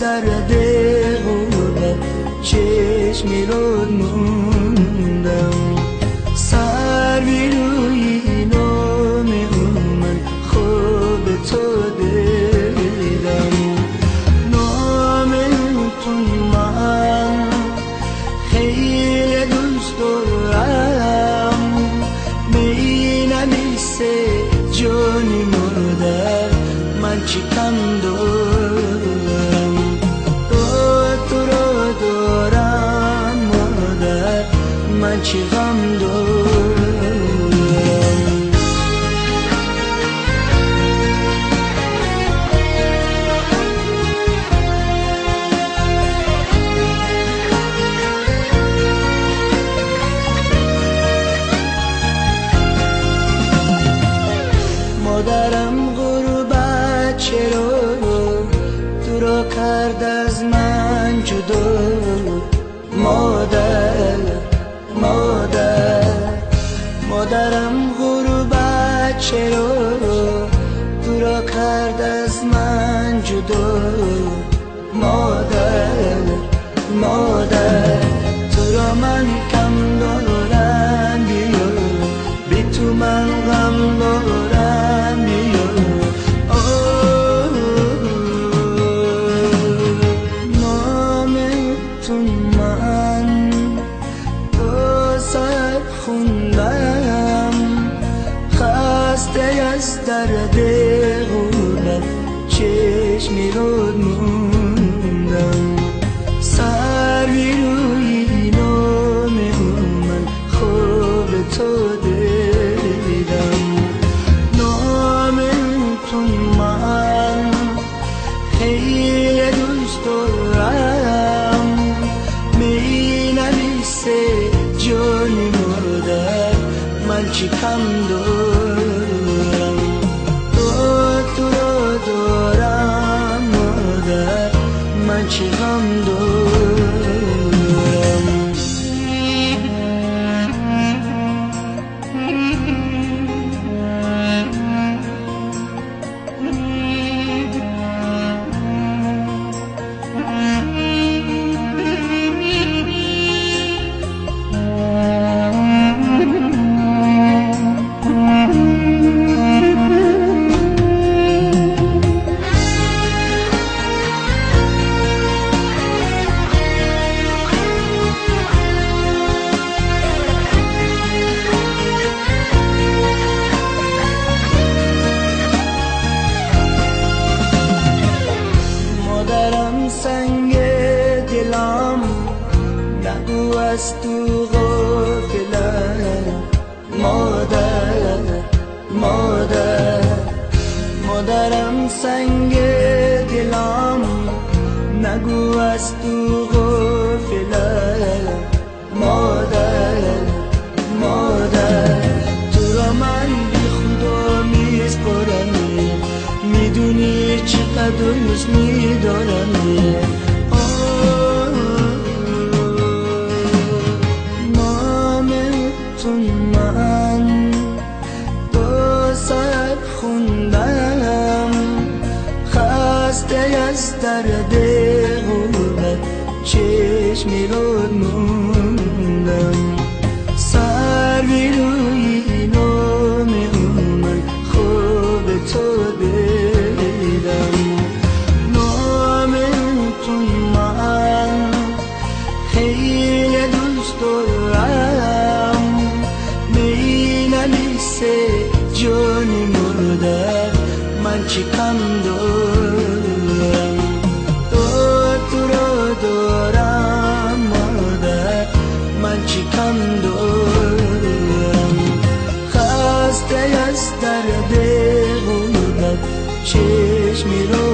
درد غربت چشمی رو موندم سر روی نام او من خوب تو دیدم نام تو من خیلی دوست دارم مینویسه جانی مادر من چی کم دارم تو رو دارم مادر من چی غم دارم مادرم غربت چرا تو را کرد از من جدا مادر مادر مادرم غربت چرا تو را کرد از من جدا مادر مادر تو را من کم دارم بیا بی تو من غم دارم بیا نام تو من تو سر خوندم خسته از درد غربت چشمی رو موندم سر روی نام او من خوب تو دیدم نام تو من خیلی دوست دارم مینویسه جانی مادر من چی کم دارم تو رو دارم مادر من چی غم دارم مادرم سنگ دلم نگو از تو غافلم مادر مادر مادرم سنگ دلم نگو از تو غافلم مادر مادر تو را من بی خدا میسپارم میدونی چقدر دوست میدارم نام تو من دو سر خوندم خسته از درد غربت چشمی رو موندم سر روی نام او من خوب تو دیدم نام تو من خیلی دوست دارم مینویسه جانی مادر من چی کم دارم تو رو دارم مادر من چی کم دارم خسته از درد غربت چشمی رو